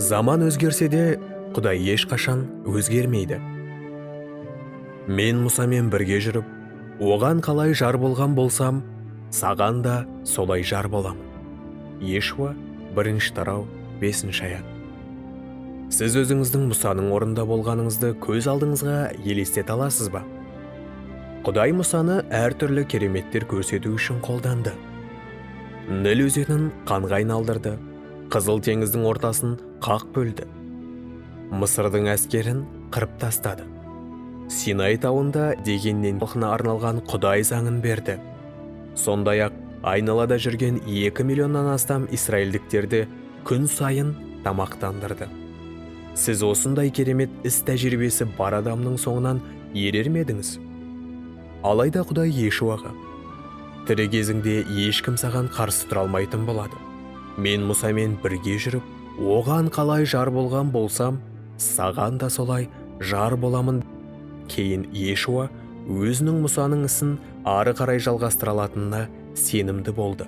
Заман өзгерсе де, Құдай ешқашан өзгермейді. Мен Мұсамен бірге жүріп, оған қалай жар болған болсам, саған да солай жар боламын. Ешуа, 1 тарау, 5 аят. Сіз өзіңіздің Мұсаның орнында болғаныңызды көз алдыңызға елестете аласыз ба? Құдай Мұсаны әртүрлі кереметтер көрсету үшін қолданды. Ніл өзенін қанға айналдырды, Қызыл теңіздің ортасын қақ бөлді. Мысырдың әскерін қырып тастады. Синай тауында дегеннен халқына арналған Құдай заңын берді. Сондай-ақ айналада жүрген 2 миллионнан астам израильдіктерді күн сайын тамақтандырды. Сіз осындай керемет іс тәжірибесі бар адамның соңынан ерер ме едіңіз? Алайда Құдай Ешуаға: «Тірі кезіңде ешкім саған қарсы тұра алмайтын болады. Мен Мұсамен бірге жүріп, оған қалай жар болған болсам, саған да солай жар боламын». Кейін Ешуа өзінің Мұсаның ісін ары қарай жалғастыра алатынына сенімді болды.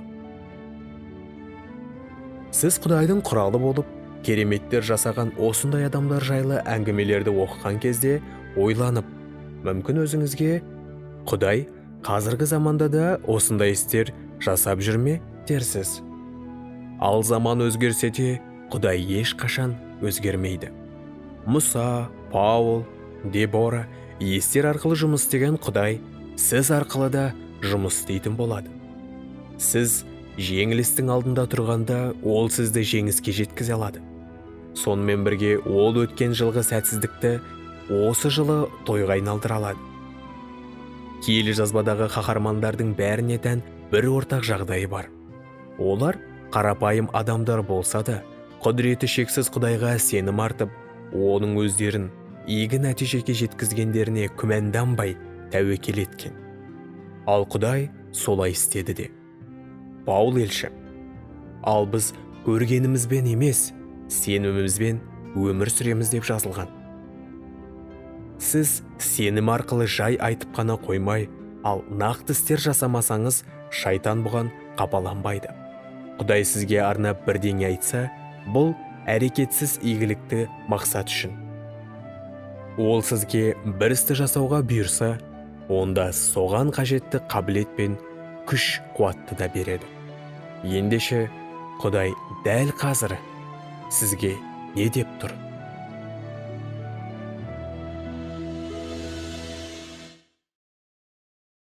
Сіз Құдайдың құралы болып, кереметтер жасаған осындай адамдар жайлы әңгімелерді оқыған кезде ойланып, мүмкін өзіңізге Құдай қазіргі заманда да осындай істер жасап жүр ме дерсіз. Ал заман өзгерсе де, Құдай ешқашан өзгермейді. Мұса, Паул, Дебора, Естер арқылы жұмыс істеген Құдай сіз арқылы да жұмыс істейтін болады. Сіз жеңілістің алдында тұрғанда, ол сізді жеңіске жеткізе алады. Сонымен бірге ол өткен жылғы сәтсіздікті осы жылы тойға айналдыра алады. Киелі жазбадағы қаһармандардың бәріне тән бір ортақ жағдайы бар. Олар қарапайым адамдар болса да, құдіреті шексіз Құдайға сенім артып, оның өздерін игі нәтижеге жеткізгендеріне күмәнданбай тәуекел еткен. Ал Құдай солай істеді де. Паул елші: «Ал біз көргенімізбен емес, сенімімізбен өмір сүреміз» деп жазылған. Сіз сенім арқылы жай айтып қана қоймай, ал нақты істер жасамасаңыз, шайтан бұған қапаланбайды. Құдай сізге арнап бірдеңе айтса, бұл әрекетсіз игілікті мақсат үшін. Ол сізге бір істі жасауға бұйырса, онда соған қажетті қабілет пен күш қуатты да береді. Ендеше, Құдай дәл қазір сізге не деп тұр?